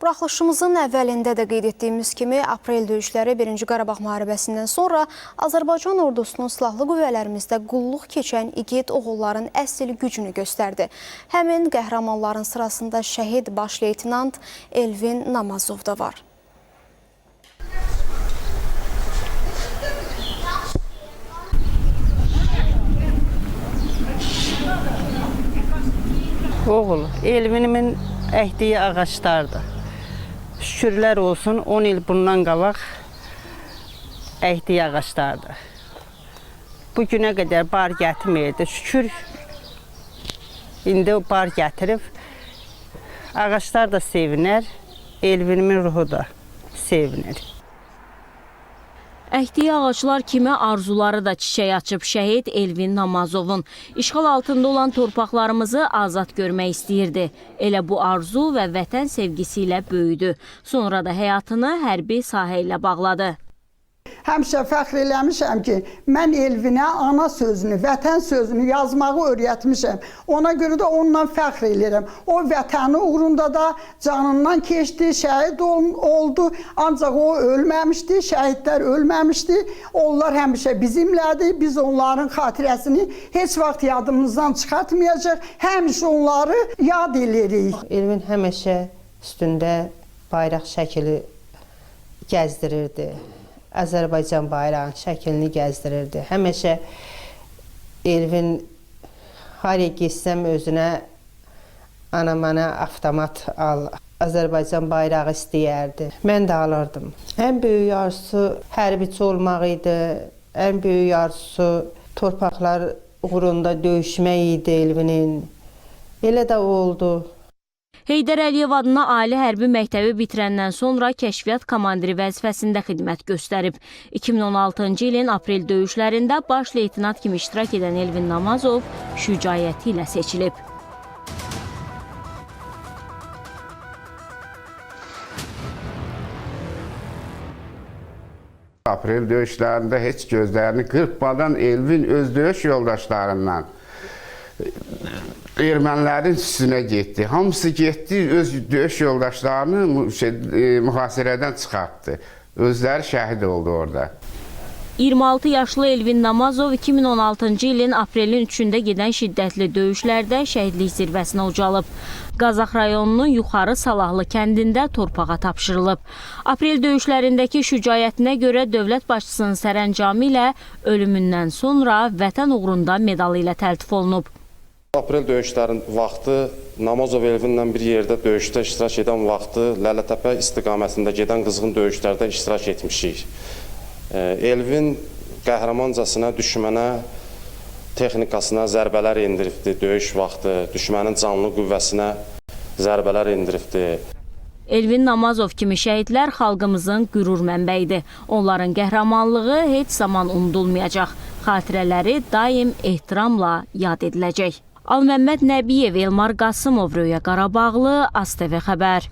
Buraxılışımızın əvvəlində də qeyd etdiyimiz kimi, aprel döyüşləri 1-ci Qarabağ müharibəsindən sonra Azərbaycan ordusunun silahlı qüvvələrimizdə qulluq keçən igid oğulların əsl gücünü göstərdi. Həmin qəhrəmanların sırasında şəhid baş leytenant Elvin Namazov da var. Oğul, Elvinimin əkdiyi ağaclardır. Şükürlər olsun, 10 il bundan qabaq əkdiyi ağaclardır. Bu günə qədər bar gətirməyirdi. Şükür, indi bar gətirib. Ağaclar da sevinər, Elvinimin ruhu da sevinir. Əkdiyi ağaclar kimi arzuları da çiçək açıb şəhid Elvin Namazovun. İşğal altında olan torpaqlarımızı azad görmək istəyirdi. Elə bu arzu və vətən sevgisi ilə böyüdü. Sonra da həyatını hərbi sahə ilə bağladı. Həmişə fəxr eləmişəm ki, mən Elvinə ana sözünü, vətən sözünü yazmağı öyrətmişəm. Ona görə də onunla fəxr eləyirəm. O vətəni uğrunda da canından keçdi, şəhid oldu. Ancaq o ölməmişdi, şəhidlər ölməmişdi. Onlar həmişə bizimlədir. Biz onların xatirəsini heç vaxt yadımızdan çıxartmayacaq. Həmişə onları yad eləyirik. Elvin həmişə üstündə bayraq şəkili gəzdirirdi. Azərbaycan bayrağının şəklini gəzdirirdi. Həmişə Elvin haraya getsəm özünə ana mənə avtomat al, Azərbaycan bayrağı istəyərdi. Mən də alırdım. Ən böyük arzusu hərbiçi olmaq idi. Ən böyük arzusu torpaqlar uğrunda döyüşmək idi Elvinin. Elə də oldu. Heydər Əliyev adına Ali Hərbi Məktəbi bitirəndən sonra kəşfiyyat komandiri vəzifəsində xidmət göstərib. 2016-cı ilin aprel döyüşlərində baş leytenant kimi iştirak edən Elvin Namazov şücaəti ilə seçilib. Aprel döyüşlərində heç gözlərini qırpmadan Elvin öz döyüş yoldaşlarından ermənilərin üstünə getdi. Hamısı getdi, öz döyüş yoldaşlarını mühasirədən çıxartdı. Özləri şəhid oldu orada. 26 yaşlı Elvin Namazov 2016-cı ilin aprelin 3-ündə gedən şiddətli döyüşlərdə şəhidlik zirvəsinə ucalıb. Qazax rayonunun Yuxarı Salahlı kəndində torpağa tapşırılıb. Aprel döyüşlərindəki şücaətinə görə dövlət başçısının sərəncamı ilə ölümündən sonra vətən uğrunda medalı ilə təltif olunub. Aprel döyüşlərin vaxtı Namazov Elvinlə bir yerdə döyüşdə iştirak edən vaxtı Lələtəpə istiqamətində gedən qızğın döyüşlərdə iştirak etmişik. Elvin qəhrəmancasına düşmənə, texnikasına zərbələr endiribdi döyüş vaxtı, düşmənin canlı qüvvəsinə zərbələr endiribdi. Elvin Namazov kimi şəhidlər xalqımızın qürur mənbəyidir. Onların qəhrəmanlığı heç zaman unudulmayacaq. Xatirələri daim ehtiramla yad ediləcək. Alməmməd Nəbiyev, Elmar Qasımov, Röya Qarabağlı, ASTV xəbər.